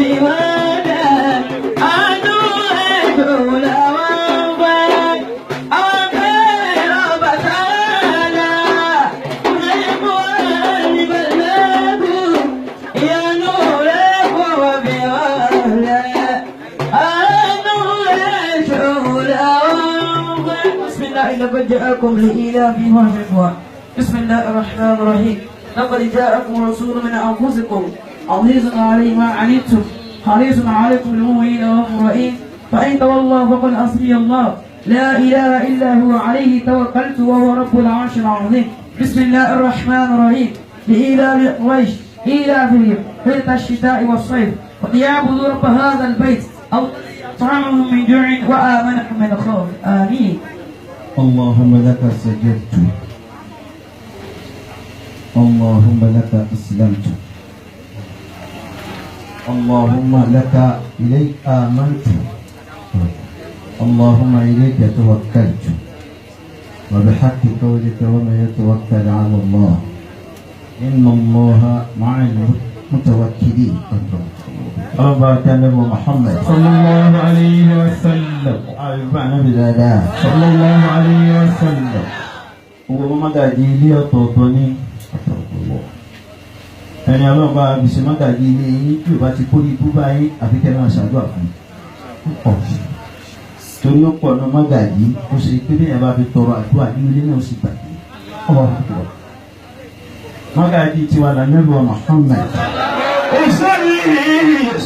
fi wọ́n dà. Àánú ètò làwọn ń fẹ́. Àwọn fẹ́ Ọbàtálá. Ìyanu rẹ̀ kò fi wọ́n lẹ̀. Àánú ètò làwọn ń fẹ́. بسم الله لقد جاءكم لإيلاف وحفظ. بسم الله الرحمن الرحيم. لقد جاءكم رسول من أنفسكم عزيز عليه ما عنتم حريص عليكم بالمؤمنين رؤوف رحيم. فإن تولوا فقل حسبي الله لا إله إلا هو عليه توكلت وهو رب العرش العظيم. بسم الله الرحمن الرحيم. لإيلاف قريش إيلافهم رحلة الشتاء والصيف فليعبدوا رب هذا البيت أطعمهم من جوع وآمنهم من خوف. آمين. اللهم لك سجدت، اللهم لك أسلمت، اللهم لك إليك آمنت، اللهم إليك توكلت، وبحق قولك ومن يتوكل على الله إن الله مع المتوكلين. ọlọ́ba kánẹ́bù Muhammad. صلى الله عليه وسلم. Àyùbá nábì dáadáa. صلى الله عليه وسلم. Gbogbo mọ́gàjì ilé ọ̀tọ̀ọ̀tọ̀ ní ẹni ọlọ́run bá fi ṣe mọ́gàjì ilé yín tí ò bá ti kórìí ibú báyìí àfi kẹ́ máa ṣàdúrà fún un. Torí ó pọ̀ ní mọ́gàjì ó ṣe pé bí èèyàn bá fi tọrọ àdúrà nínú ilé náà ó sì gbàgbé. Mọ́gàjì tiwa lànàbí wa Muhammad. أصلي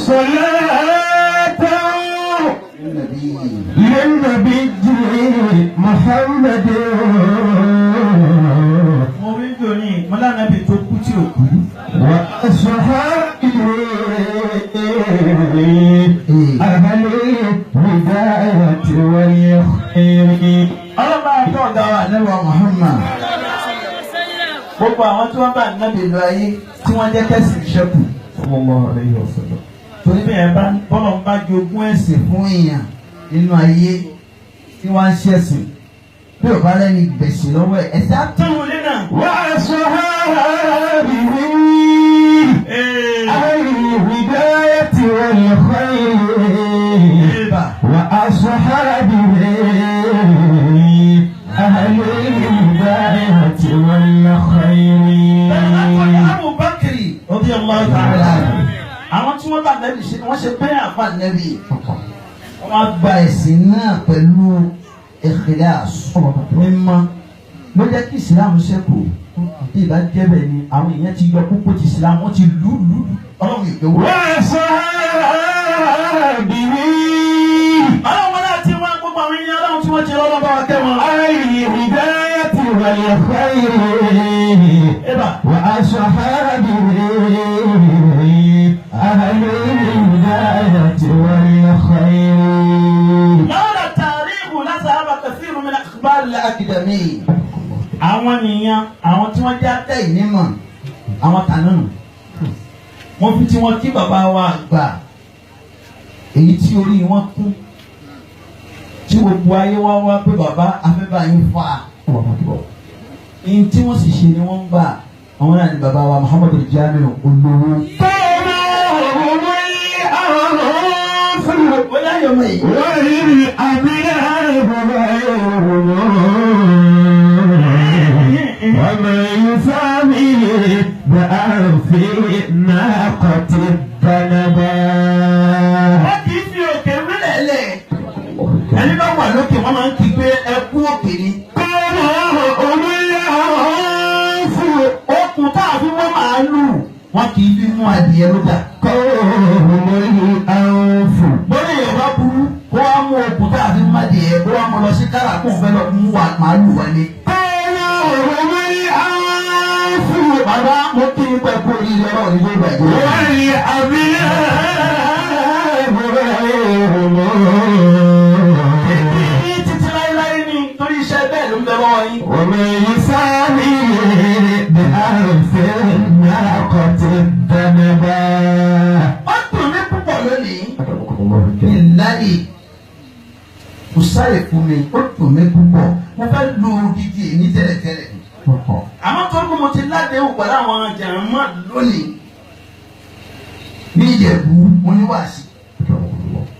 صلاة Nàbí. للنبي محمد. Mo rí jòní mọ́lánàbí tó kú tí ò kú. وأصحابه أهل الهداية والخير. Ọlọ́ba àtọ̀ ọ̀gá wa ànábì wa Muhammad. Gbogbo àwọn tí wọ́n bá ànábì lọ ayé tí wọ́n jẹ́ kẹ́sì ṣẹ́kù. صلى الله عليه وسلم. Torí bí ẹ̀ bá bọ́lọ̀ ń bá jogún ẹ̀sìn fún èèyàn nínú ayé tí wọ́n ń ṣẹ̀sìn bí ò bá lẹ́ni gbèsè lọ́wọ́ ẹ̀ ẹ̀sìn àtúnwò lé náà. وأصحابه أهل الهداية والخير. وأصحابه أهل الهداية والخير. Abu Bakr radiyallahu ta'ala anhu. Àwọn tí wọ́n bá nẹ́bí ṣe wọ́n ṣe pé àfa nẹ́bí. Wọ́n gba ẹ̀sìn náà pẹ̀lú ikhlas mímọ́ ló jẹ́ kí ìsìlámù ṣẹ́kù. Bí ìbá jẹ́ bẹ́ẹ̀ ni àwọn èèyàn ti yọ púpọ̀ ti ìsìlámù wọ́n ti lù lù lù ọlọ́run ìgbéwò. وأصحابه Ọlọ́run wọn láti wá gbogbo àwọn èèyàn ọlọ́run tí wọ́n ti lọ́lọ́ bá wa kẹ́ wọn. أهل الهداية والخير. Eba. وأصحابه أهل الهداية والخير. لولا التاريخ لذهب كثير من أخبار الأقدمين. Àwọn nìyẹn àwọn tí wọ́n jẹ́ àtẹ̀yìn nímọ̀ àwọn tànánù wọ́n fi tí wọ́n kí bàbá wa àgbà èyí tí orí wọn kún tí gbogbo ayé wá wá pé bàbá afẹ́bà yín fà á ní tí wọ́n sì ṣe ni wọ́n ń gbà àwọn náà ni bàbá wa Muhammadu Jamiu olówó. Ó yá yọmọ yìí. وللأبناء غيرهم ومن يسامي بأرف ناقة الذنبا. Wọ́n kì í fi òkè rílẹ̀ lẹ̀. Ẹni bá wà lókè wọ́n máa ń kí pé ẹ kú òkè ni. Okùn tá a fi mọ́ màálù wọ́n kì í fi mú adìyẹ ló dà. Bóyá èèyàn bá burú kó wá mú okùn tá a fi mú adìyẹ kó wá mú lọ sí kára kó fẹ́ lọ mú màálù wálé. Bàbá mo kí n pẹ́ kó oríire ọlọ́run ní gbogbo ẹ̀jẹ̀. Ní títí láéláé ni torí iṣẹ́ bẹ́ẹ̀ ló ń bẹ lọ́wọ́ yín. ومن يسامي بأرف ناقة الذنبا. Ó dùn mí púpọ̀ lónìí. Ìláyè kò sáyè fún mi, ó dùn mí púpọ̀. Mo fẹ́ lu odidi èmi tẹ́lẹ̀tẹ́lẹ̀. Àmọ́ tó kó mo ti ládéhùn pẹ̀lú àwọn jàmá lónìí. Ní Ìjẹ̀bú mo ní wàásì.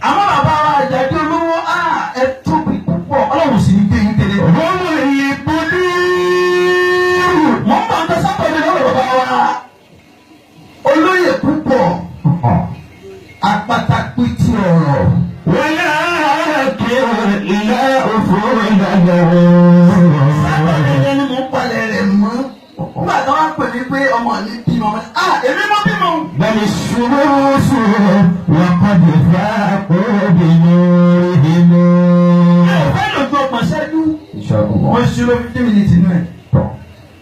Àmọ́ bàbá wa Àjàdí Olówó á ẹ tóbi púpọ̀ Ọlọ́run sì ní gbé yín tẹ́lẹ̀. هم البدور. Mọ̀ ń bá ń tẹ sábà ní lọ́wọ́ bàbá wa. Olóyè púpọ̀ apátápítì ọ̀rọ̀. ولكن لا أصول Sábà له. ní ẹni mò ń palẹ̀ rẹ̀ mọ́. Nígbà tí wọ́n pè mí pé ọmọ mi bímọ, mo ní, "Ah, èmi mọ́ bímọ." بل الشموس وقد فاقوا بنورهم. Ẹ ò fẹ́ lò ju ọgbọ̀n ṣẹ́jú. إن شاء الله. Wọ́n ṣírò 15 minutes nínú ẹ̀.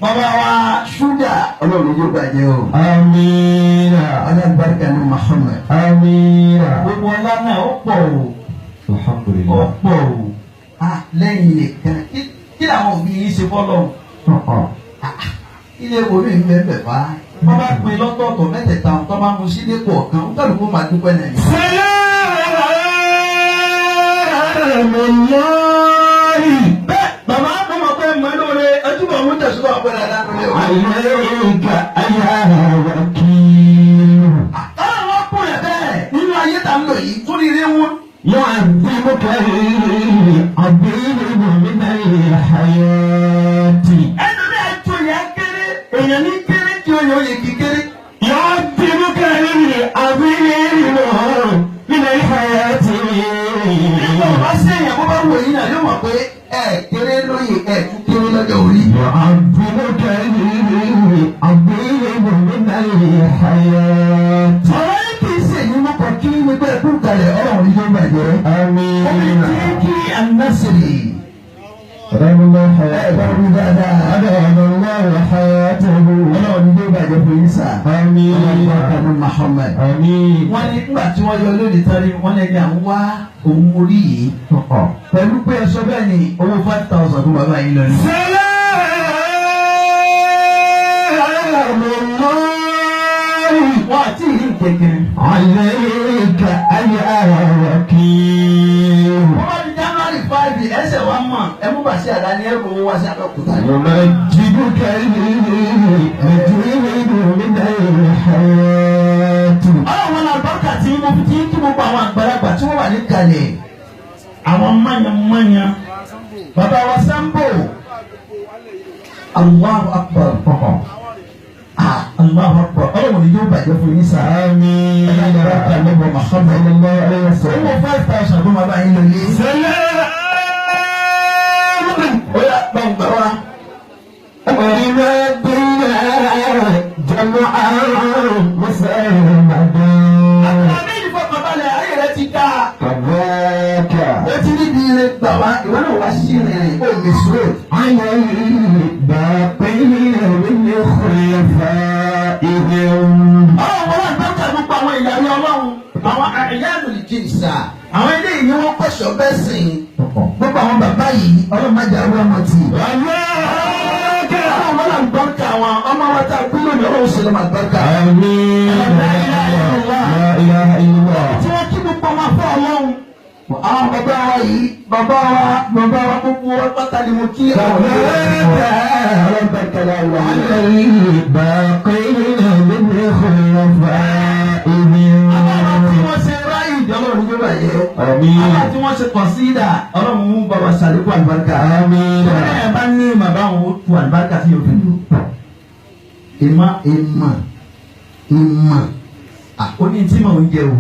Bàbá wa ṣúgà Ọlọ́run yóò bàjẹ́ o. آمين. Alábàárìkà ní Muhammad. آمين. Gbogbo ọlá náà ó pọ̀ o. الحمد Ó لله. pọ̀ o. Ah, lẹ́yìn nìkan kí làwọn òbí yín ṣe fọ́lọ́? Ilé wo mi ń bẹ́ẹ̀ bẹ́ẹ̀ fà á? Wọ́n bá pín lọ́tọ̀ọ̀tọ̀ mẹ́tẹ̀ẹ̀ta tó bá mu sílé kọ̀ọ̀kan, ó kálukú máa dúpẹ́ náà. سلام الله. Bẹ́ẹ̀ bàbá mi mọ̀ pé mọ̀ lóore ẹtúbọ̀ mú tẹ̀síwá pẹ́ dáadáa lórí o. عليك أيها وكيل. Táwọn wọn kún ẹ̀ bẹ́ẹ̀ nínú ayé tá ń lò yìí tún rí rí wọn. يعذبك العظيم من الحياة. Ẹnu ní ẹjọ́ yẹn kéré, èèyàn ní kéré kí oyè oyè kì í kéré. يعذبك العظيم من الحياة. Nígbà wọ́n bá sí èèyàn bó bá wò yín náà yóò mọ̀ pé ẹ kéré lóye ẹ tún kéré lọ́jọ́ orí. يعذبك العظيم من الحياة. Ọ̀rọ̀ yìí kì í ṣe èyí mú kọ kí ní pé ẹkú kalẹ̀ ọ̀rọ̀ ní yóò bàjẹ́. آمين. Omi tí kí anásìrì أدام الله ẹ bá حياته. wí dáadáa. أدام الله حياته. Ọlọ́run ní yóò bàjẹ́ fún yín sà. آمين. Ọlọ́run Muhammad. آمين. Wọ́n ní nígbà tí wọ́n yọ lónìí tán ni wọ́n lẹ́ni à ń wá òun orí yìí. Pẹ̀lú pé ẹ sọ bẹ́ẹ̀ ni owó 5,000 fún bàbá yín lọ ní. سلام الله. Wọ́n àti ìrí kẹ̀kẹ́. عليك أيها وكيل. Wọ́n bá di January 5 ẹsẹ̀ wa mọ̀ ẹ mú bàṣẹ àdáni ẹ̀rù owó wá sí Abẹ́òkúta. يمجدك المجيد من الحياة. Ọlọ́run àlùbáríkà tí mo fi ti ń kí gbogbo àwọn àgbàlagbà tí wọ́n wà níkàlẹ̀. Àwọn mọ̀nyánmọ́nyán. Bàbá wa Sambo. Allahu Akbar. Ah, Allahu Akbar. Ọlọ́run ni yóò bàjẹ́ fún yín sáà. آمين. صلى الله عليه وسلم. Owó 5,000 ló máa bá yín lọ lé. سلام. Ó yá gbọ̀ngbà wa. لما بنا جمعا مسلمدا. Àbí ìfọkànbalẹ̀ ayé rẹ ti dáa. كذاك Ó ti níbi ire gbà wá, ìwọ náà wá sí ìrìn ó lè sùúrù. على الباقين من خلفائهم. Ọlọ́run wọn láti bá gbogbo àwọn ìyàwó Ọlọ́run, àwọn àyàlù ìjìnsà, àwọn eléyìí ni wọ́n kọ̀ṣọ́ bẹ́ẹ̀ sìn. Gbogbo àwọn bàbá yìí, Ọlọ́run má jẹ́ àwọn ọmọ tì. وذاك Ọlọ́run wọn láti bá àwọn ọmọ wa tá a kú lónìí, Ọlọ́run ṣe lọ́mọ àgbàkà. آمين. لا إله إلا الله. Tí wọ́n kí gbogbo ọmọ fún Ọlọ́run. Àwọn bàbá wa yìí, bàbá wa, bàbá wa gbogbo wa pátá ni mo kí àwọn كذاك Ọlọ́run bá kẹlẹ́ àwọn على الباقين من خلفائهم. Àwọn tí wọ́n ṣe ráyè ìjọ Ọlọ́run yóò bàjẹ́. آمين. Àwọn tí wọ́n ṣe kọ̀sídà Ọlọ́run mú bàbá ṣàlékún àlùbáríkà. آمين. Tọ́lá ẹ̀ bá ní ìmọ̀ báwọn ó tu àlùbáríkà sí òfin lò. Ìmọ̀ ìmọ̀ ìmọ̀ ó ní tí màá ń jẹ o.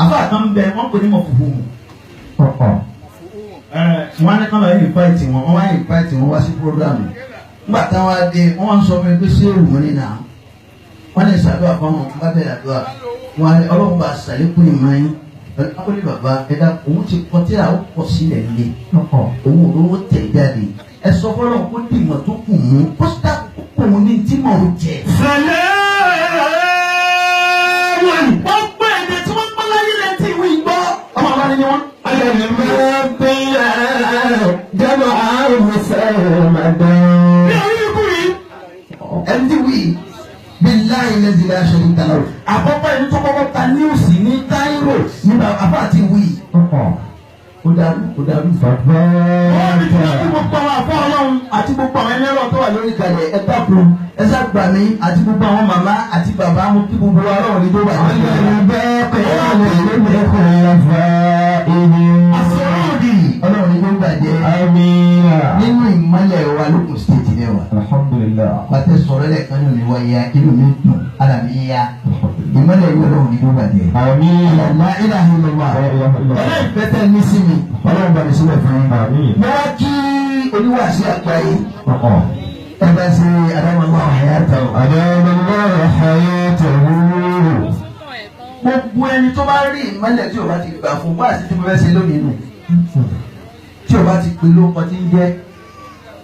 Àfáà kan bẹ wọ́n pè ní mọ̀ fùfú mu. Wọ́n á ní kán lọ invite wọn, wọ́n wá invite wọn wá sí programu. Nígbà táwọn á dé, wọ́n wá ń sọ fún mi pé ṣé èrò wọn ní nà. Wọ́n ní ṣàdúrà fáwọn bá bẹ̀rẹ̀ àdúrà. Wọ́n á ní Ọlọ́run bá ṣàlékún ìmọ̀ yín. Ó ní bàbá ẹ̀dá òun ti kọ tíra ó kọ sílẹ̀ nílé. Òun ò rówó tẹ̀ jáde. Ẹ sọ fọlọ́run kó dìmọ̀ tó kù mú. Kó sì kó òun ní tí mò ń jẹ. سلام. Gbogbo èdè tí wọ́n gbọ́ láyé lẹ́yìn tí ìwé ìgbọ́. Ọmọ àwọn ni wọ́n. على المبنى جمعا مسلمدا. Bí orí ikú yìí. Ẹni tí wí billahi allazi la sharika lahu. Àkọ́kọ́ ẹni tó kọ́kọ́ ta níwùsì ní Cairo ní bàbá àti wí. Ó dàrú, ó dàrú. Wọ́n ní kí gbogbo àwọn àfọ́ ọlọ́run àti gbogbo àwọn ẹni ọlọ́run tó wà lórí ìkàlẹ̀ ẹ dákun ẹ sábà mi àti gbogbo àwọn màmá àti bàbá wọn kí gbogbo wa ọlọ́run ní tó bàjẹ́. Àsọ̀rọ̀dì ọlọ́run ní tó bàjẹ́. Nínú ìmọ̀lẹ̀ wa lókun stéètì ní wa. Alhamdulillah. Pàtẹ sọ̀rọ̀ lẹ́ẹ̀kan ní mi wá ya inú mi dùn ara mi ya. Ìmọ̀lẹ̀ yìí ọlọ́run ní tó bàjẹ́. Àmín. La ilaha illallah. Ọlọ́run ìfẹ́ tẹ́ ní sí mi ọlọ́run bá mi sílẹ̀ fún yín. Àmín. Mo wá kí oníwàásí àgbáyé ẹ bá ṣe adámọ̀lá àyàtọ̀. Adamallahu hayatahu. Gbogbo ẹni tó bá rí ìmọ̀lẹ̀ tí o bá ti gbà fún wáàsí tí mo fẹ́ ṣe lónìí nù tí o bá ti pè lóko tí ń jẹ́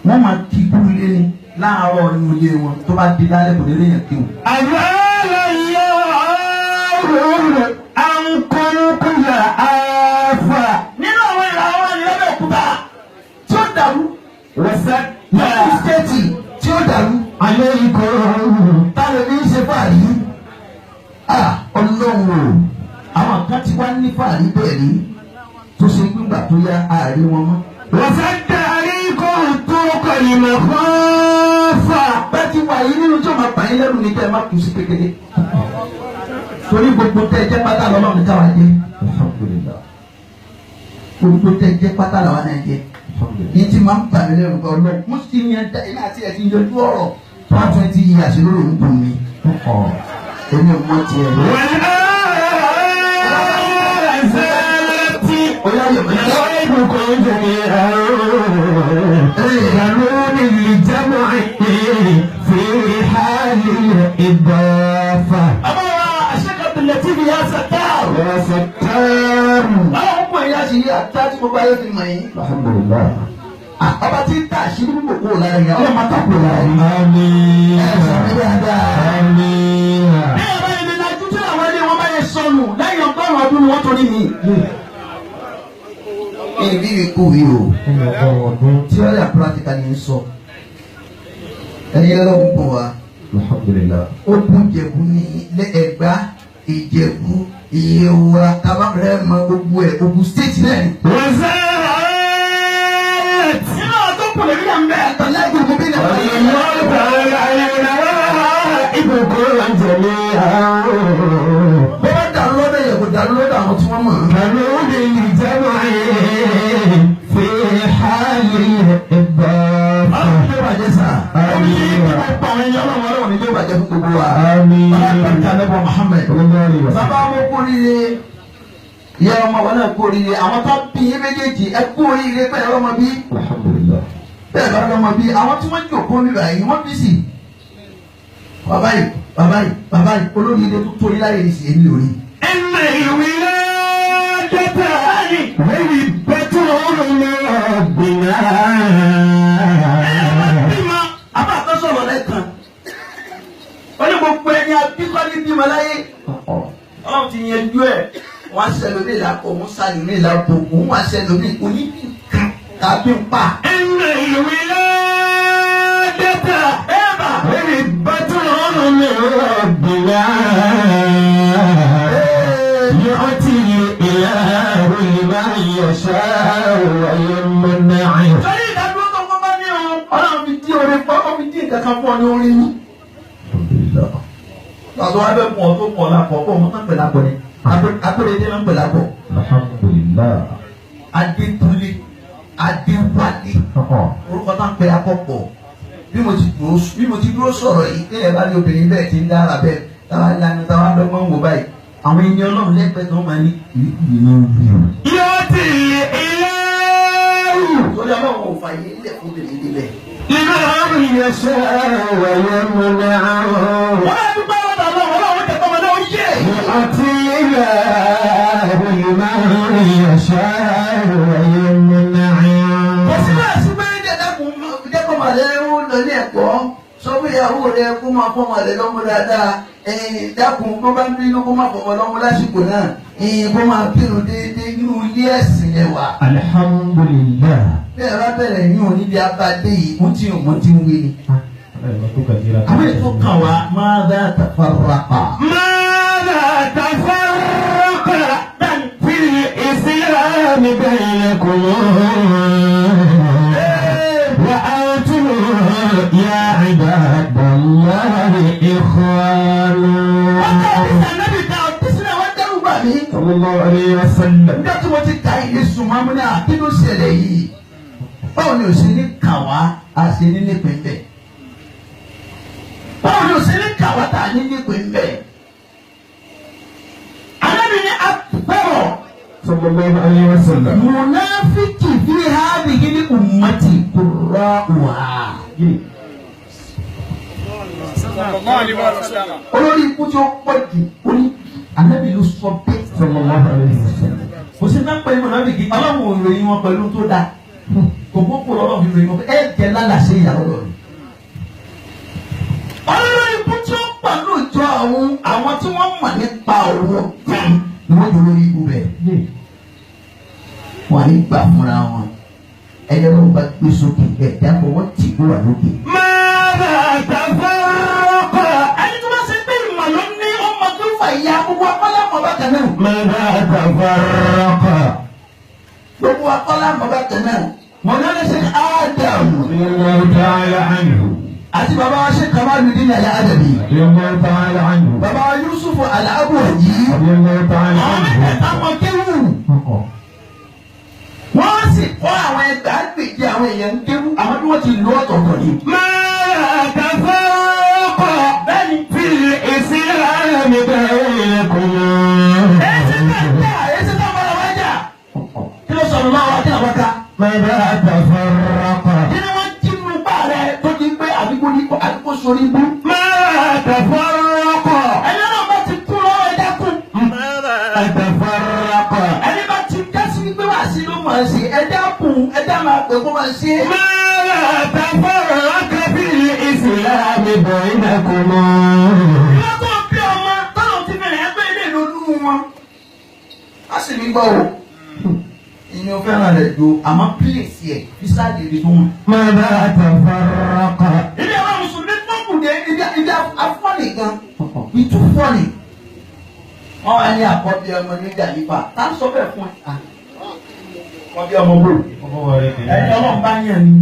wọ́n máa kí kú ilé ni láàárọ̀ nínú ilé wọn tó bá di lálẹ́ kò ní lè yàn kí wọn. Nínú àwọn ìràwọ̀ ni lọ́bẹ̀ òkúta tí ó dàrú lọ́kùn stéètì tí ó dàrú táwọn ní í ṣe fàárí ọlọ́run o àwọn kan ti wá ní fàárí bẹ́ẹ̀ rí tó ṣe gbígbà tó yá ààrẹ wọn mọ́. Bá ti wà yìí nínú tí o máa pààyàn lẹ́rù ní kẹ́ ẹ má kú sí kékeré torí gbogbo tẹ́ ẹ jẹ́ pátá lọ́lọ́run ní káwa jẹ́ Alhamdulillah. gbogbo tẹ́ ẹ jẹ́ pátá làwa náà jẹ́ Alhamdulillah. yìí ti máa ń bà mí lẹ́rù kan lọ mo sì yan dá iná àti ẹ̀ ti yanjú ọ̀rọ̀ 120 years lórí òun dùn mí èmi ò mọ tiẹ̀. Ó yá yọ̀ mí. الإضافة Àbá wa Sheikh Abdul-Lateef ya Sattar. يا ستار Báwo ń pè é láti yí àtá tí gbogbo ayé fi mọ̀ yín? الحمد لله Ọba tí ń tà àṣírí púpọ̀ kúrò lára yẹn, ọlọ́mọ tá kúrò lára yẹn. آمين Ẹ sọ mi dáadáa. آمين Bí ẹ bá yẹn lè lajú tí àwọn ilé wọn bá yẹ sọnù lẹ́yìn 100 ọdún ni wọ́n torí mi. Ìbí mi kú yìí o. Theory and practical ni n sọ. Ẹyin lọ́wọ́ ń bọ̀ wá. الحمد لله Ó kún Ìjẹ̀bú ní ilé Ẹ̀gbá, Ìjẹ̀bú, Ìyẹ̀wà, Tabakẹ́rẹ́ mọ gbogbo ẹ̀, Ògùn state náà ni. وزالت Nínú àwọn tó kù lèmi náà ń bẹ. Àtàlẹ́ gbogbo bí náà. الله تعالى عليكم جميعا Bó bá dàrú lọ́dọ̀ yẹ kó dàrú lọ́dọ̀ àwọn tí wọ́n mọ̀. كنور الجمع في حال الإضافة Ọlọ́run ló bàjẹ́ sà. Omi ní kí wọ́n pa àwọn ẹni ọlọ́run ọlọ́run ní ló bàjẹ́ fún gbogbo wa. آمين Ọlọ́run kàlẹ́ bọ̀ Muhammad. صلى الله عليه وسلم Bàbá mo kú oríire. Ìyá ọmọ wọn náà kú oríire. Àwọn tó bí yín méjèèjì ẹ kú oríire pẹ̀lú ọmọ bí. الحمد لله Bẹ́ẹ̀ bá lọ́mọ bí àwọn tí wọ́n jòkó níbà yìí wọ́n bí sí. Bàbá yìí bàbá yìí bàbá yìí olóríire tó tó yín láyé ní sí èmi lórí. إن الولادة هبة من ربنا Bímọ àbá àtọ́sọ̀rọ̀ lẹ́ẹ̀kan. Ó ní gbogbo ẹni abíkọ́lé bímọ láyé. Ọlọ́run ti yanjú ẹ̀. Wọ́n á ṣẹlòmí ìlàpọ̀, òun ṣàlùmí ìlàpọ̀, òun wá ṣẹlòmí oníbí tàbí ń pa. إن الولادة Ẹ̀bà هبة من ربنا يؤتي الإله لمن يشاء ويمنع torí ìdádúró tó kọ́ bá ní òun, Ọlọ́run fi dí orí pọ́, ó fi dí nǹkan kan fún ọ ní orí yín. الحمد لله Tọ́tọ́ wá bẹ́ẹ̀ mú ọ tó mú ọ lápọ̀, kó o mọ̀ pẹ̀lú àpọ̀ ni. Akóredé ló ń pẹ̀lú àpọ̀. الحمد لله Adétúlé, Adéwálé, orúkọ tá ń pè àpọ̀ pọ̀. Bí mo ti dúró sọ̀rọ̀ yìí, kéèyàn bá ní obìnrin bẹ́ẹ̀ ti ń dára bẹ́ẹ̀, táwa lanu táwa dọ́gbọ́n wò báyìí. Àwọn ẹni Ọlọ́run lẹ́gbẹ̀ẹ́ tó máa ní ìrírí náà bí o. يؤتي الإله Torí Ọlọ́run ò fàyè lẹ̀ fún obìnrin débẹ̀. لمن يشاء ويمنع Wọ́n á dúpẹ́ lọ́dọ̀ Ọlọ́run, Ọlọ́run jẹ́ kọ́mọ náà ó yé. يؤتي الإله لمن يشاء ويمنع Kò sí náà sí pé dẹ́kun màlẹ́ ó lọ ní ẹ̀kọ́ sọ fún ìyàwó rẹ kó máa fọmọ rẹ lọ́mú dáadáa dákun kó bá ń bínú kó máa fọmọ lọ́mú lásìkò náà kó máa kírun déédéé inú ilé ẹ̀sìn yẹn wà. Alhamdulillah. Bẹ́ẹ̀ bá bẹ̀rẹ̀ yín ò níbi abadé yìí mo ti mọ̀ ti ń wí ni. Àwọn ètò kan wá máa dá tafarraqa. ماذا تفرق في الإسلام بين بينكم وأنتم يا عباد الله إخوان. صلى الله عليه وسلم. Nígbà tí mo ti ka ilé sùnmọ́ ní àkínú ṣẹlẹ̀ yìí, báwo ni o ṣe ní kà wá a ṣe ní nípìn bẹ́ẹ̀? Báwo ni o ṣe ní kà wá tá a ní nípìn bẹ́ẹ̀? Ànábì ní akpọ̀rọ̀. صلى الله عليه وسلم. Munafiki fi hadhihi al-ummati qurra'uha. Olórí ikú tí ó pọ̀ jù ó ní Ànábì ló sọ bẹ́ẹ̀. صلى الله عليه وسلم. Kò sí náà pẹ̀lú mọ̀nàbìkì ọlọ́run ò ròyìn wọn pẹ̀lú tó dáa. Kò gbókò lọ́wọ́ fi ròyìn wọn ẹ jẹ́ lálàsẹ̀ ìyàwó lọ. Olórí ikú tí ó pọ̀ lóòjọ́ àwọn tí wọ́n mọ̀ nípa òun ni wọ́n jọ lórí ikú bẹ́ẹ̀. Wọ́n á ní gbà fúnra wọn. Ẹyẹ ló bá gbé sókè ẹ̀dá kò wọ́n tì kó wà lókè. ماذا تفرق. Ẹni tó bá ṣe pé ìmọ̀ ló ní ọmọ tó fà ya gbogbo akọ́lá mọ̀ bákan náà. ماذا تفرق. Gbogbo akọ́lá mọ̀ bákan náà. Mọ̀lẹ́ni ṣe Ádámù رضي الله تعالى عنه. àti bàbá wa ṣe Kamaludin Al-Adabi. رضي الله تعالى عنه. Bàbá wa Yusuf Al-Abuwaji. رضي الله تعالى Àwọn عنه. mẹ́tẹ̀ẹ̀ta mọ kéwù. Wọ́n sì kọ́ àwọn ẹgbàágbèje àwọn èèyàn ń kéwù. Àwọn bí wọ́n ti lọ ọ̀tọ̀ọ̀tọ̀ ni. ماذا تفرق Bẹ́ẹ̀ni. في الإسلام بينكم. Èsì náà jà, èsì náà bọ̀dọ̀ wá jà. Kí ló sọ̀rọ̀ lọ́wọ́ wa kí làwọn ká? ماذا تفرق. Kí ni wọ́n jí nínú bá rẹ̀ tó di pé àbíkó ní àbíkó sórí ibú? ماذا تفرق. Ẹni náà bá ti kú lọ́wọ́ ẹja kú. ماذا تفرق. Ẹni bá ti dásí wípé wà sí ló máa ṣe ẹja kù ẹja máa pè kó máa ṣe. ماذا تفرق في الإسلام بينكم. Ìwọ́n tó ń bí ọmọ táwọn ti fẹ̀rẹ̀ ẹgbẹ́ ilé ìlú wọn. A sì ní gbọ́ o. Ìyẹn ò fẹ́ràn rẹ̀ ju àmọ́ pílẹ̀sì ẹ̀ físáàdì rí fún wọn. ماذا تفرق. Ilé àwọn mùsùlùmí pọ́ǹpù dé ibi afọ́nì gan. Ìtú fọ́nì. Wọ́n wá ní àkọ́bí ọmọ nígbà nípa. Tá a sọ bẹ́ẹ̀ fún ẹ. Àkọ́bí ọmọ bò. Ẹni ọlọ́run bá yàn ni.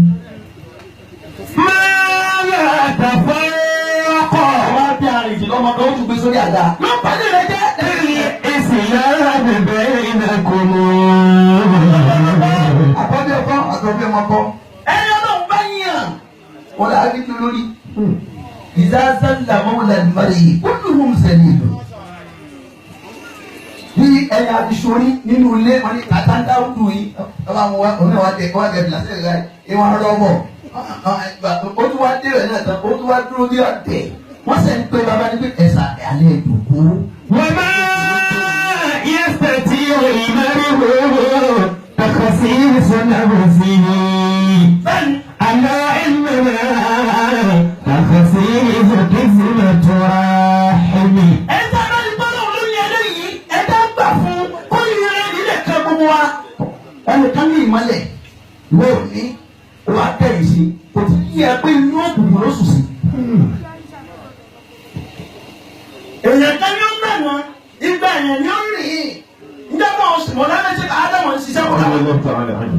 ماذا تفرق. Wọ́n á bí arìnjì lọ́mọ kan ó tún gbé sórí àga. Ló ń pàdé rẹ jẹ́. في الإسلام بينكم. Àkọ́bí ọkọ àkọ́bí ọmọ kọ́. Ẹni ọlọ́run bá yàn. Wọ́n lè ábí tó lórí. Ìzázálà mọ́wúlà mọ́rì kúlùhùn sẹ́ni ìlú. Bí ẹni abisorí nínú ilé wọn ní kàtàndá ọdún yìí, ọba àwọn wa òun náà wá dé wá dé bìlà sílẹ̀ láì ìwọ̀n rọ́bọ̀. Ó tún wá dé rẹ̀ náà tán, ó tún wá dúró bí ọ̀dẹ̀. Wọ́n sẹ̀ ń pé bàbá ní pé ẹ̀sà àlẹ́ ìdòkó. وما يستطيع المرء تخصيص نفسه. Bẹ́ẹ̀ni, ألا إنما تخصيص قسمة رحم. ẹni tí a bá ní gbọ́dọ̀ lórí eléyìí, ẹ̀dá gbà fún kó yẹrẹ nílẹ̀ kan gbogbo wa. Ẹnìkan ní ìmọ̀lẹ̀ ìwé òní wà kẹ́yìn sí, kò tí yí ẹ pé inú òkùnkùn ló sùn sí. Èèyàn kan ní ó ń bẹ̀ wọ́n, ìgbà èèyàn ní ó ń rìn. Níjọ́ bá wọn sùn, mọ̀lá méjì Ádámù ń ṣiṣẹ́ kó làwọn. الله تعالى عنه.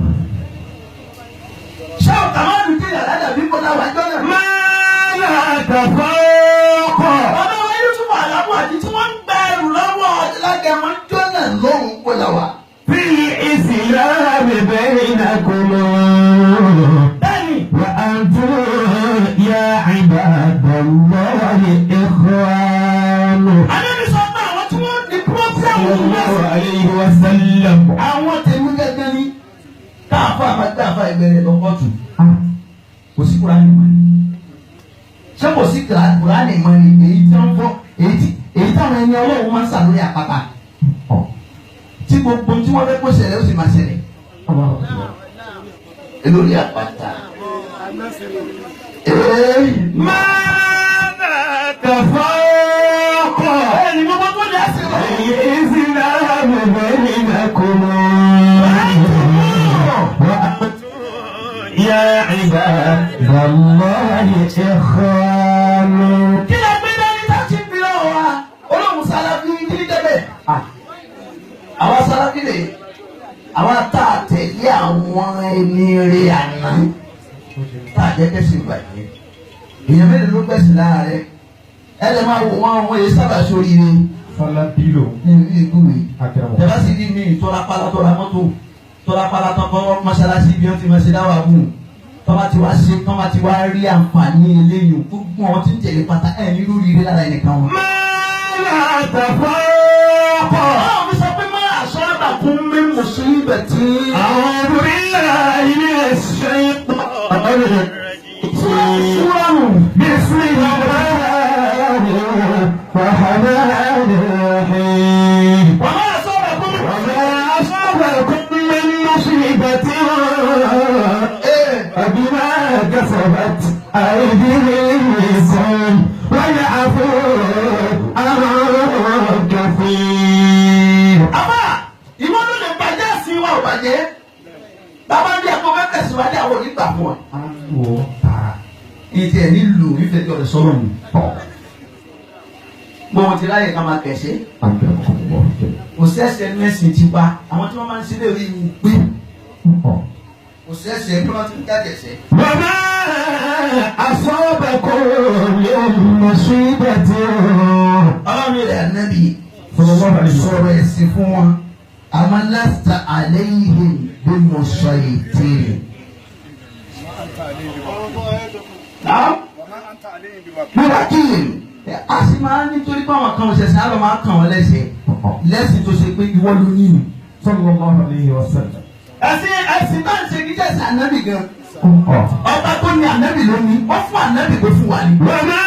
Ṣé ọ̀tà máa ń dùn àládà bí kò láwàá jọ́ náà? ماذا تفرق. Bàbá wa yóò túbọ̀ àlámù àti tí wọ́n ń gba ẹrù lọ́wọ́ lágẹ̀mọ́ jọ́ náà lóhùn kó làwà. في الإسلام بينكم. Bẹ́ẹ̀ni. وأنتم يا عباد الله إخوان. Ànábì sọ pé àwọn tí wọ́n ní pírọ́fíàmù صلى الله yìí عليه وسلم. àwọn tèmi gẹ́gẹ́ ní káàfà àmàgbàfà ìbẹ̀rẹ̀ lọ́kọ̀tù. Kò sí Kùránì mọ́ ni. Ṣé kò sí Kùránì mọ́ ni èyí tí wọ́n fọ́ èyí táwọn ẹni Ọlọ́run máa ń sà lórí àpáta. Tí gbogbo tí wọ́n fẹ́ kó ṣẹlẹ̀ ó sì máa ṣẹlẹ̀. Lórí àpáta. Ee. ماذا تفرق. Ẹni gbogbo tó dá sí lọ. الإسلام بينكم. وأنتم يا عباد الله إخوان. Kí ló gbé dání tá a ti fi lọ́wọ́ wa? Olóhùn Sáláfí kí ní débẹ̀? Àwọn Sáláfí lè àwọn tá a tẹ̀lé àwọn. ẹni rí àná tá a jẹ́ kẹ́sì bàjẹ́. Èèyàn mélòó ló gbẹ̀sìn lára rẹ̀? Ẹ lè máa wò wọ́n wọ́n yé sábà sóríire Sálábìlò. ní ìlú ìkúwe. Akẹ́wọ̀n. Tẹ̀lá sì ní mi tọ́lá pálá tọ́lá mọ́tò tọ́lá pálá tọ́kọ́ mọ́ṣáláṣí bí wọ́n ti máa ṣe dáwà gùn. Tọ́ba ti wá ṣe tọ́ba ti wá rí àǹfààní eléyìí gbogbo àwọn tí ń tẹ̀lé pátá ẹ̀ ní lórí ire lára ẹnìkan wọn. Máa tàfọ́kọ̀. Ọlọ́run mi sọ pé máa sọ́ọ́dà kún mí mùsùlùmí tí. أعوذ بالله من الشيطان الرجيم. بسم الله الرحمن الرحيم. Wàá sọ́ọ́dà kún mí. وما أصابكم من مصيبة فبما كسبت أيديكم ويعفو عن كثير. Àmọ́ ìwọ ló lè bàjẹ́ sí wa ò bàjẹ́. Bàbá ní ẹ̀kọ́ fẹ́ tẹ̀síwájú àwọn onígbà fún wa. Ìtì ẹ̀ nílùú ìfẹ́ tí ọ̀rẹ́ sọ́rọ̀ mi. Gbọ́n wọn ti ráyè ká máa kẹ̀ṣẹ́. Kò sẹ́sẹ̀ mẹ́sìn ti pa. Àwọn tí wọ́n máa ń ṣe lè rí ìwù pé. Kò sẹ́sẹ̀ bí wọ́n ti ń jáde ẹ̀sẹ̀. وما أصابكم من مصيبة Ọlọ́run rẹ̀ ànábì sọ̀rọ̀ ẹ̀sìn fún wọn. Àmọ́ lasta alayhim bí mo sọ ètè. Bíwákìlì a sì máa ń nítorí pé àwọn kan ṣẹ̀ṣẹ̀ á lọ máa kàn wọ́n lẹ́sẹ̀ lẹ́sìn tó ṣe pé ìwọ ló ní ìlú. sallallahu alayhi wa sallam. Ẹ̀sìn ẹ̀sìn bá ń ṣe kí jẹ́sìn ànábì gan. Ọba tó ní ànábì ló ní, ó fún ànábì kó fún wa ní. وما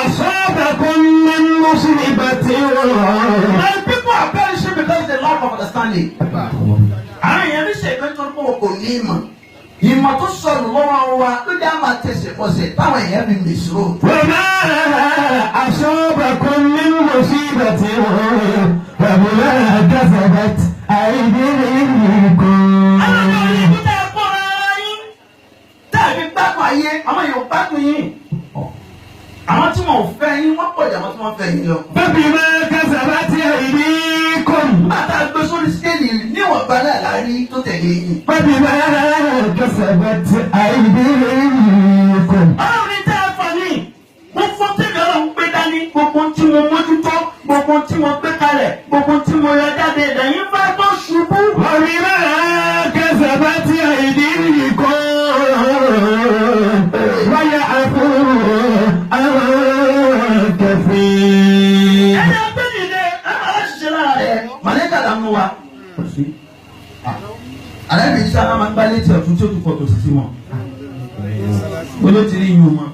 أصابكم من مصيبة My people are perishing because they lack of understanding. Àwọn èèyàn ní ṣègbè tó ń bọ̀ kò ní ìmọ̀. Ìmọ̀ tó sọnù lọ́wọ́ wa ló dé àmà tẹ̀sẹ̀ kọsẹ̀ táwọn èèyàn fi mèsìrò. وما أصابكم من مصيبة فبما كسبت أيديكم. Alájọ orí ikú tẹ́ ẹ kó ara yín. Tẹ́ ẹ fi gbádùn ayé, àwọn èèyàn gbádùn yín. Àwọn tí wọn ò fẹ́ yín, wọ́n pọ̀ jù àwọn tí wọ́n fẹ́ yín lọ. فبما كسبت أيديكم. Nígbà tá a gbé sórí skéèlì níwọ̀nba náà la rí tó tẹ̀lé yín. فبما كسبت أيديكم. Ọlọ́run ní tẹ́ ẹ fà ní. Mo fọ́ tèmi ọlọ́run gbé dání. Gbogbo tí mo mójútó, gbogbo tí mo gbé kalẹ̀, gbogbo tí mo yọ jáde, lẹ́yìn bá tó ṣubú. وبما كسبت أيديكم ويعفو عن كثير. Ẹni ọgbẹ́ nìyẹn, ẹ máa ṣiṣẹ́ lára rẹ̀. Màlẹ́kà là ń mú wa. Àlẹ́ mi sábà máa ń gbá létí ọ̀tún tí ó tún fọ̀ tòsí sí wọn. Olóòtú rí yín o mọ.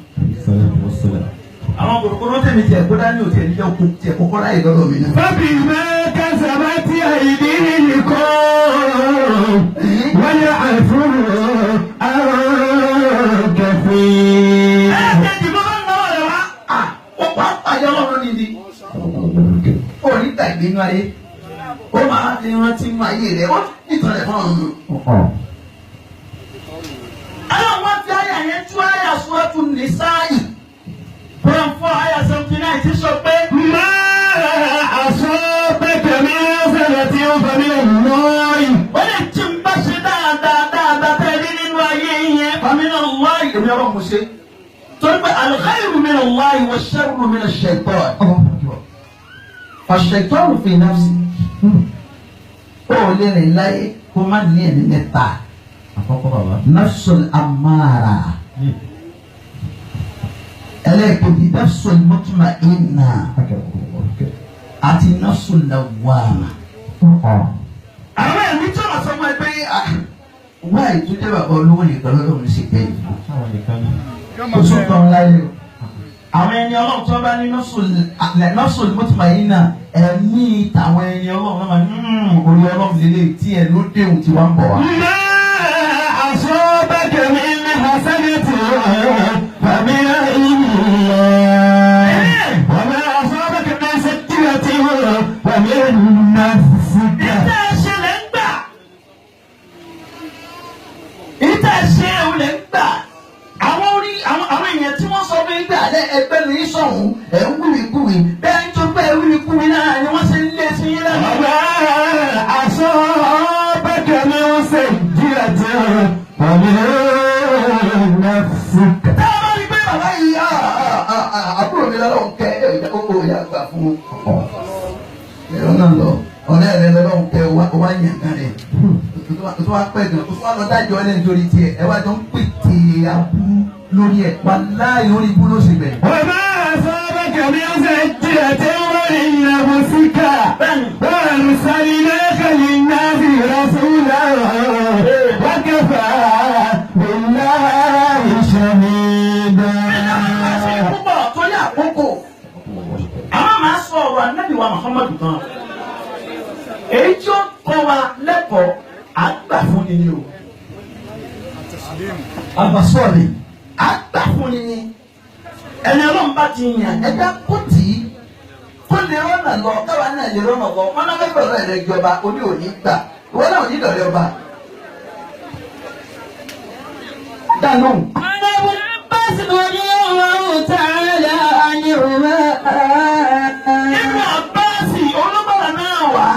Àwọn kòkòrò tèmi tiẹ̀ kó dání òtí ẹ̀ níjẹ́ òkú tiẹ̀ kókó láyè lọ́dọ̀ mi náà. فبما كسبت أيديكم ويعفو عن كثير. Ẹ̀ẹ́dẹ̀jì bó bá ń lọ́wọ́ rẹ̀ wá. Ó pa àpàjọ ọlọ́run ní di. Ó ní gbàgbé inú ayé. Ó máa ń rántí inú ayé rẹ̀. Ó nìkan rẹ̀ fún ọ̀run. Ọlọ́run wá fi àyà yẹn tú àyà Súrátù Nísáì. Quran 4 àyà 79 ti sọ pé. ما أصابك من حسنة فمن الله. Ó lè tí ń bá ṣe dáadáa dáadáa tẹ́ rí nínú ayé yẹn. فمن الله èmi ọlọ́run mo ṣe. Torí pé الخير من الله والشر من الشيطان. فالشيطان في نفسي. Ó lè rìn láyé kó má ní ẹ̀mí mẹ́ta. Àkọ́kọ́ bàbá. نفس الأمارة. Ẹlẹ́ẹ̀kejì نفس المطمئنة àti نفس اللوامة. Àwọn ẹ̀mí tí wọ́n sọ fún ẹ pé wá ìtújẹ́ bàbá olówó nìkan lọ́lọ́run sì pé yìí. Kò sóńtàn láyé o. Àwọn ẹni ọlọ́run tí wọ́n bá ní nafsul mutmainna ẹ̀mí tàwọn ẹni ọlọ́run náà máa ní orí ọlọ́run lélẹ̀ tí ẹ ló déhùn tí wọ́n ń bọ̀ wá. ما أصابك من حسنة فمن الله وما أصابك من سيئة فمن نفسك. Ìtẹ́ ṣe lè ń gbà. Ìtẹ́ ṣe òun lè ń gbà. Àwọn orí àwọn àwọn èèyàn tí wọ́n sọ fún yín pé àlẹ́ ẹgbẹ́ mi sọ̀hún ẹ̀ ń wíwíkúwì bẹ́ẹ̀ ń tó pé wíwíkúwì náà ni wọ́n ṣe ń lé sí yín lẹ́nu. وما أصابك من سيئة fún un. Ẹ̀rọ náà lọ ọ̀rẹ́ rẹ lọ́lọ́run tẹ wá yàn kan rẹ̀ tó wá pẹ́ gan tó wá lọ dájọ́ ẹ nítorí tiẹ̀ ẹ wá jọ ń pètè aburú lórí ẹ̀ wà láàyè orí ibú ló ṣe bẹ̀. وما أصابك من سيئة فلنفسك وأرسلناك للناس رسولا وكفى بالله شهيدا. Púpọ̀ torí àkókò àwọn máa sọ ọ̀rọ̀ Ànábì wa Muhammadu kan èyí tí ó kọ́ wa lẹ́kọ̀ọ́ àgbà fún ni ni o àbàsọ̀rì àgbà fún ni ni ẹni Ọlọ́run bá ti yàn ẹ̀dá kó tì í kó lè rọ́nà lọ káwa náà lè rọ́nà lọ wọn náà fẹ́ bẹ̀rẹ̀ rẹ̀ jọba oní òní gbà ìwọ náà ò ní dọ̀rẹ́ ọba. Dáná. عن ابن عباس رضي الله تعالى عنهما Ibn Abbas olúbàrà náà wá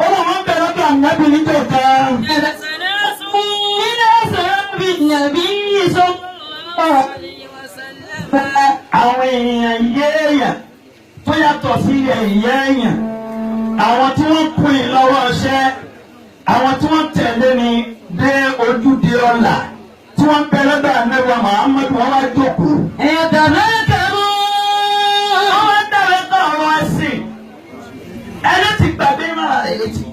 ọlọ́run bẹ̀rẹ̀ lọ́dọ̀ ànábì níjọ́ kan. جلس ناس من أصحاب النبي صلى الله عليه وسلم Àwọn èèyàn yéèyàn tó yàtọ̀ sí èèyàn àwọn tí wọ́n kún in lọ́wọ́ iṣẹ́ àwọn tí wọ́n tẹ̀lé ni dé ojúde ọ̀la tí wọ́n bẹ lọ́dọ̀ ànábì wa Muhammadu wọn wá jókòó. يتذاكرون Wọ́n wá dára kọ́ ọ̀rọ̀ ẹ̀sìn ẹni tí gbàgbé máa rẹ̀ létí.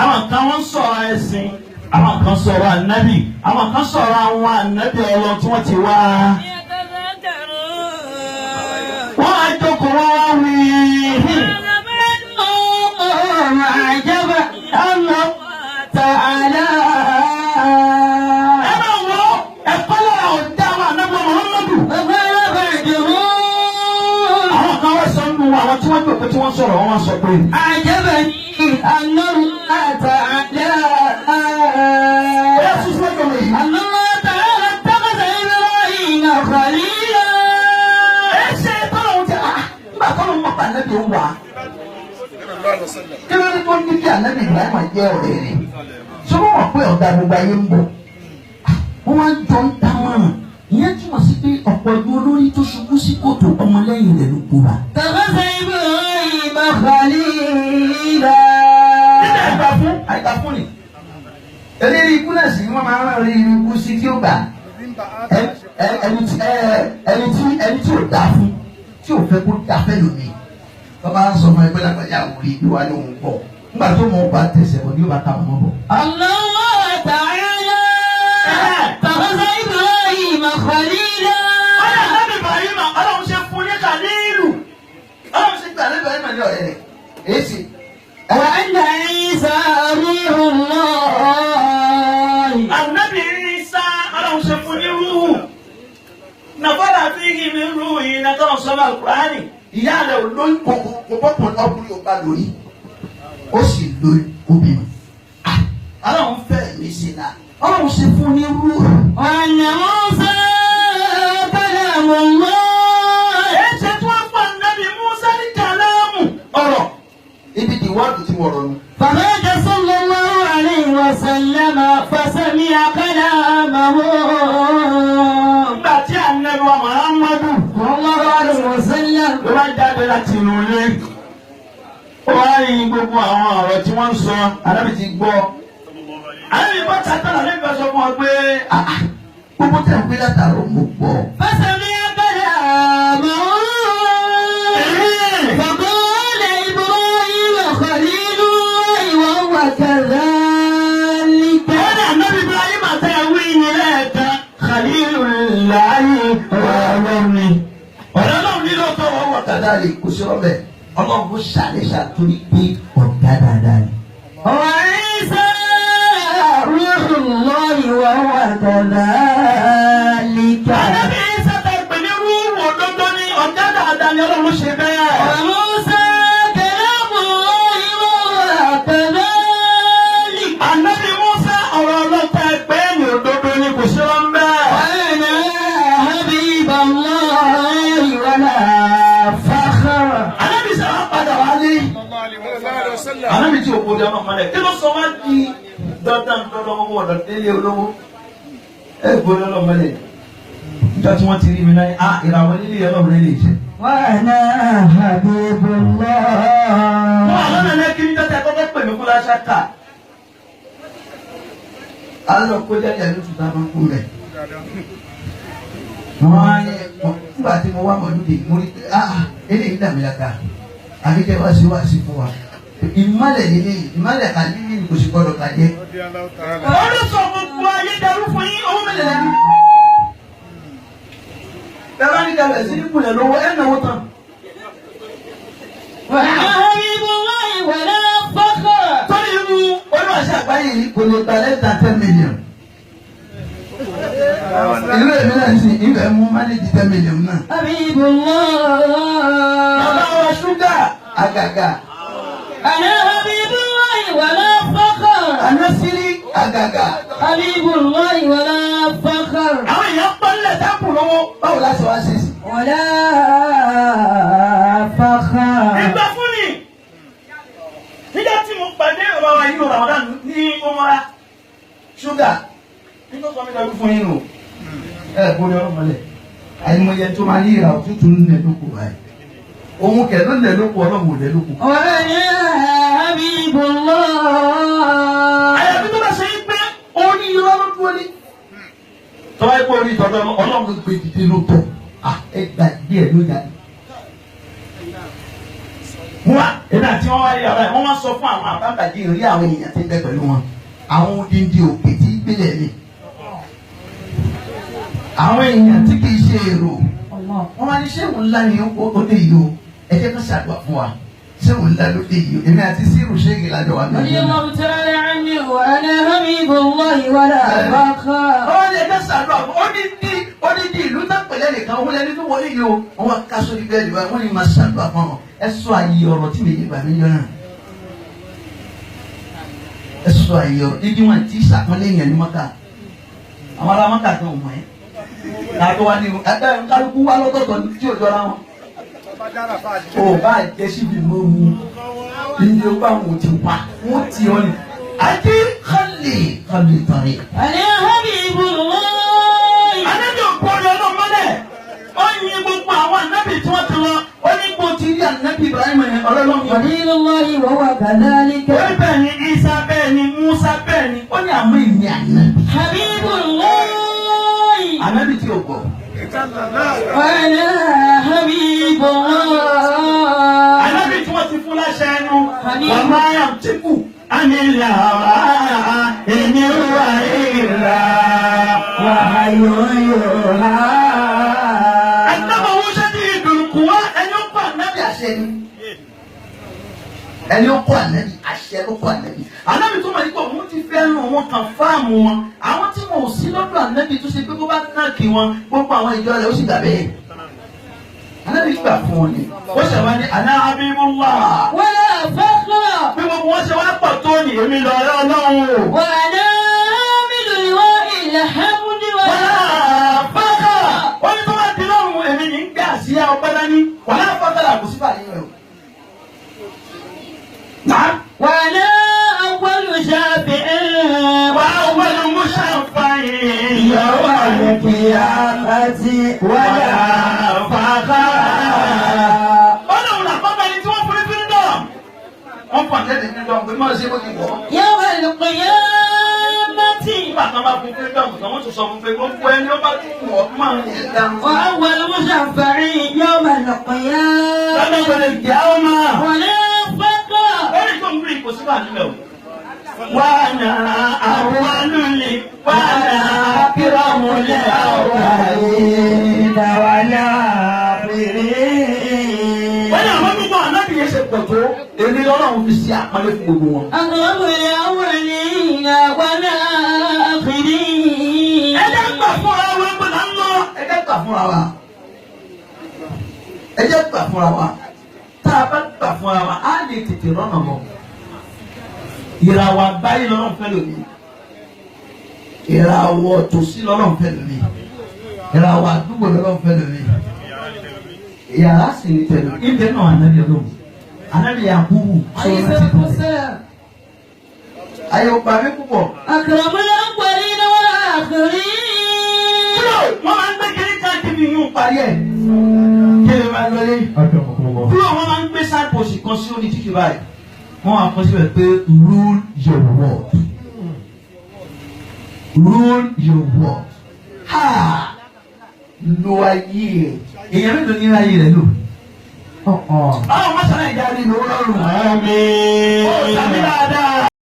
Àwọn kan wọ́n sọ̀rọ̀ ẹ̀sìn àwọn kan sọ̀rọ̀ ànábì àwọn kan sọ̀rọ̀ àwọn ànábì Ọlọ́run tí wọ́n ti wá. يتذاكرون Wọ́n á jókòó wọ́n wá wí. عجب الله تعالى Ẹ máa wọ ẹ̀kọ́ lára ọ̀dá àwọn ànábì Muhammadu. وقال بعضهم Àwọn kan wá sọ nínú àwọn tí wọ́n jókòó tí wọ́n sọ̀rọ̀ wọ́n wá sọ pé. عجبني أن الله تعالى Ẹ sún síwájú ọmọ yìí. أن الله تعالى اتخذ إبراهيم خليلا Ẹ ṣe tọ́lọ̀ ń tẹ nígbà tọ́lọ̀ ń mọ̀pá ànábì ń wà. Kí ló dé tó ń ní kí ànábì Ibrahim jẹ́ ọ̀rẹ́ rẹ̀? Ṣé wọ́n mọ̀ pé ọ̀gá gbogbo ayé ń bọ̀? Wọ́n wá ń jọ ń dámọ̀ràn. Ìyẹn túmọ̀ sí pé ọ̀pọ̀ ẹgbẹ́ olórí tó ṣubú sí kòtò ọmọlẹ́yìn rẹ̀ ló kóra. اتخذ إبراهيم خليلا Nígbà ìgbà fún àìgbà fún ni. Eléré ikú náà sì ni wọ́n máa ń rán orí ikú sí tí ó gbà. Ẹni tí ẹni tí ò dáa fún tí ò fẹ́ kó dáa fẹ́ lómi. Bàbá ń sọ fún ẹgbẹ́ lágbàjá òwúrí bí wàá ní òun bọ̀. Nígbà tó mọ̀ ó bá tẹ̀sẹ̀ bọ̀ ní ó bá ká ọmọ bọ̀. الله تعالى اتخذ إبراهيم خليلا Ọlọ́run Ibrahim Ọlọ́run ṣe fún ní Kàlílù. Ọlọ́run ṣe gbà lẹ́bàá ìmọ̀ ní ọ̀rẹ́ rẹ̀. Èyí sì. وأن عيسى روح الله Ànábì Ìsá Ọlọ́run ṣe fún ní rúhù. Nàfọ́lá fi hì mí rúhù yìí náà tọ́lọ̀ sọ́nà Àlùkùránì. Ìyá rẹ̀ ò lóyún kò bọ́kùnrin ọkùnrin ò bá lórí. Ó sì lóyún obìnrin. Ọlọ́run fẹ́ mi sí náà. Ọlọ́run ṣe fún ní rúhù. وأن موسى كلام الله Èyí ṣe tí wọ́n fún Ànábì Mùsá ní kàlámù ọ̀rọ̀. Ibi ìwádìí tí wọ́n rọrùn. فمات صلى الله عليه وسلم فسمع كلامه Nígbà tí Ànábì wa Muhammadu صلى الله عليه وسلم ló bá jáde láti inú ilé. Ó wá rí gbogbo àwọn ọ̀rọ̀ tí wọ́n ń sọ, Ànábì ti gbọ́. Ànábì bọ́ tàtàrà Ànábì bá sọ fún ọ pé gbogbo tẹ̀ ń pé látàrọ̀ mo gbọ́. فسمع كلامه فقال إبراهيم خليل الله وهو كذلك Wọ́n ní Ànábì Ibrahim àtẹ̀wé ní lẹ́ẹ̀kan, Khalilullahi ọ̀rọ̀ ni. Ọ̀rọ̀ náà nílò tó wọ́n wọ̀ kàdá lè kó sí ọbẹ̀. Ọlọ́run ṣàlẹ́ṣà torí pé ọ̀gá dáadáa ni. وعيسى روح الله وهو كذلك Ànábì Ìsá ta pè ní rúùmù òdodo ni ọ̀gá dáadáa ni Ọlọ́run ṣe bẹ́ẹ̀. وموسى كلام الله وهو كذلك Ànábì Mùsá ọ̀rọ̀ ọlọ́ta ẹgbẹ́ ní òdodo ni kò sí wọn bẹ́ẹ̀. وأنا حبيب الله ولا فخر Ànábì sábà padà wálé. Ànábì tí òkú di ọmọ mọ́lẹ̀. Kí ló sọ wá di dandan dandan owó ọ̀dọ̀ délé olówó? Ẹ gbọ́dọ̀ ọlọ́mọlẹ̀. Níjọ́ tí wọ́n ti rí mi náà, ah ìràwọ̀ nílé ọlọ́run lè ṣe. وأنا حبيب الله. Wọ́n wà lọ́nà lẹ́kí ní tọ́tẹ́ kọ́kọ́ pè mí fún láṣáká. Alọ́ kó jáde àlóṣù tá a máa ń kú rẹ̀. Wọ́n á ní nígbà tí mo wá mọ̀lúdì mo rí pé ah eléyìí dàmí láta àbí kẹ́ wá sí wá sí fún wa. Ìmọ̀lẹ̀ lélẹ́yìí ìmọ̀lẹ̀ kàlí ní kò sì gbọ́dọ̀ kàjẹ́. Olùsọ gbogbo ayé darú fún yín owó mélòó lẹ́nu. Bẹ́ẹ̀ bá ní kalẹ̀ sí ní kùnlẹ̀ lọ́wọ́ ẹ̀ náwó tán. وأنا حبيب الله ولا فخر. Torí irú olùwàṣẹ àgbáyé yìí kò lè gba less than 10 million. Ìlú èmi náà sì ibẹ̀ mú mánéjì 10 million náà. حبيب الله. Bàbá wa ṣúgà àgàgà. أنا حبيب الله ولا فخر. Anásírí àgàgà. حبيب الله ولا فخر. Àwọn èèyàn pọ̀ nílẹ̀ sáàpù lọ́wọ́. Báwo la ṣe wá ṣe sí? ولا فخر. Ìgbà fún ni. Nígbà tí mo pàdé ọ̀rọ̀ wa yìí Ramadan ní Umara. Ṣúgà Nígbà tó mi darú fún yín nù. Ẹ borí ọlọ́mọlẹ̀. Àìmọye tó máa ní ìrà òtútù ń lẹ̀ lóko báyìí. Òun kẹ̀ ló lẹ̀ lóko ọlọ́run ò lẹ̀ lóko. وأنا حبيب الله. Àyàfi tó bá ṣe é pé orí irọ́ ló dúró ní. Tọ́wá ipò orí ìtọ́jú ọlọ́run gbé dìde ló tọ̀. Ẹ gbà díẹ̀ ló jáde. Wọ́n èmi àti wọn wá rí ọ̀rẹ́ wọ́n wá sọ fún àwọn àbá. Bàbá rí àwọn èèyàn tí ń bẹ pẹ̀lú wọn. Àwọn odindi òkè tí gbélé mi. Àwọn èèyàn tí kìí ṣe èrò. الله. Wọ́n máa ní ṣéwù ńlá ni ó dé yìí o. Ẹ jẹ́ ká ṣàdúrà fún wa. Ṣéwù ńlá ló dé yìí o. Èmi àti Sírù ṣéèkì lájọ wà رضي lóyún. الله تعالى عني وأنا حبيب الله ولا فخر. Wọ́n lè ká ṣàdúrà fún odindi odindi ìlú tó pẹ̀lẹ́ nìkan òun lẹni tó wọlé yìí o. Wọ́n wá ká sórí bẹ́ẹ̀lì wa wọ́n ní máa ṣàdúrà fún wọn. Ẹ sọ àyè ọ̀rọ̀ tí mi yé bàmí jọ náà. Ẹ sọ àyè ọ̀rọ̀ dídí wọn tí sàpọ́nlé yẹn ní Mọ́kà. Àwọn ará Mọ́kà kan ò mọ̀ ẹ́. Kàtó wa ní ẹgbẹ́ kálukú wá lọ́tọ̀ọ̀tọ̀ tí ò jọra wọn. O bá jẹ síbi mọ́ mu ibi o bá wọn ti wá wọn ti ọ ni. Àti xalè xalè tọ̀rẹ̀. أنا حبيب الله. Ànábì ò gbọ́dọ̀ ọlọ́run mọ́lẹ̀. Ó yin gbogbo àwọn ànábì tí wọ́n ti lọ. Ó ní kó ti rí ànábì Ibrahim yẹn ọlọ́lọ́run yẹn. خليل الله وهو كذلك. Ó ní bẹ́ẹ̀ ni Isa bẹ́ẹ̀ ni Musa bẹ́ẹ̀ ni. Ó ní àmọ́ ìní ànábì. حبيب الله. Ànábì tí o gbọ́. وأنا حبيب الله. Ànábì tí wọ́n ti fún láṣẹ ẹnu. Àní- Wọ́n máa yàn tíkù. Àmì ìlà èmi wà ìlà. وحي يوحى. Àtàwọn owó ṣẹ́ ti ìdùnnú wá ẹni ó pa ànábì Àṣẹ ni. Ẹni ó kọ́ ànábì àṣẹ ló kọ́ ànábì. Ànábì tó mọ̀ nípa òun ti fẹ́ràn wọn kan fáàmù wọn. Àwọn tí wọn ò sí lọ́dọ̀ ànábì tó ṣe pé bó bá náà kí wọn Gbogbo àwọn ìjọ rẹ̀ ó sì gbà bẹ́ẹ̀. Ànábì gbà fún wọn ni. Ó ṣe wá ní àná Habibullah. ولا فخر. Bí gbogbo wọn ṣe wá pọ̀ tó ní èmi lọ̀rẹ́ Ọlọ́run o. وأنا عامل لواء الحمد Wàlá ولا fákàrà. Ó ní tó bá di lọ́rùn èmi ní ń gbé àsíá ọpẹ́ dání. Wàlá fákàrà kò sí Sífà nínú ẹ̀ o. Nàá. وأنا أول شافع. Wà á wọlé mùsàfàyè يوم القيامة Wàlá ولا fákàrà. Ọlọ́run làkọ́kọ́ ẹni tí wọ́n fún ní freedom. Wọ́n fún àtẹ́lẹ̀ nínú ọ̀gbìn máa ṣe bó ti wọ̀ ọ́. يوم القيامة. Nígbà tí wọ́n bá fún freedom tán, wọ́n tún sọ fún pé gbogbo ẹni ó bá tún wọ̀ ọ́ máa ń yẹ dáhùn. وأول مشفع يوم القيامة. Lọ́dọ̀ wọlé ìjà ó máa. ولا فقر. Ó ní tó ń rí kò sí wà nílẹ̀ o. Wàhánà àwọnúlé wàhánà kírámùlẹ̀ àwọn. ولا آخرين. Wọ́n ní àwọn gbogbo ànábì yẹn ṣe pọ̀ tó. Èmi lọ́lọ́run fi ṣe àpọ́nlé fún gbogbo wọn. أكرم الأولين والآخرين. Ẹ jẹ́ gbà fúnra wa pé là ń lọ. Ẹ jẹ́ gbà fúnra wa. Ẹ jẹ́ gbà fúnra wa. Tá a bá gbà fúnra wa, á lè tètè rọ́nà mọ́. Ìràwọ̀ àgbáyé lọ́rùn fẹ́ lòmí. Ìràwọ̀ tòsí lọ́lọ́run fẹ́ lómi. Ìràwọ̀ àdúgbò lọ́lọ́run fẹ́ lómi. Yàrá sì ní tẹ̀lé. Ibẹ̀ náà ànábì ọlọ́run. Ànábì Yakubu. عليه الصلاة والسلام. Ayé o pa mí púpọ̀. أكرم الأولين والآخرين. Wọ́n máa ń gbé kiri káàkiri yún Parí ẹ̀. Kí ni máa lọlé. Akramakumullah. Kúrò wọn máa ń gbé signpost kan sí orí títì báyìí. Wọ́n wá kọ síbẹ̀ pé "Rule your world. Rule your world." Ha! Lo ayé ẹ̀. Èèyàn mélòó ní ayé rẹ̀ lò? Báwo má sọ̀rọ̀ ìjà ni lówó lọ́rùn? Àmín. Ó sàmì dáadáa.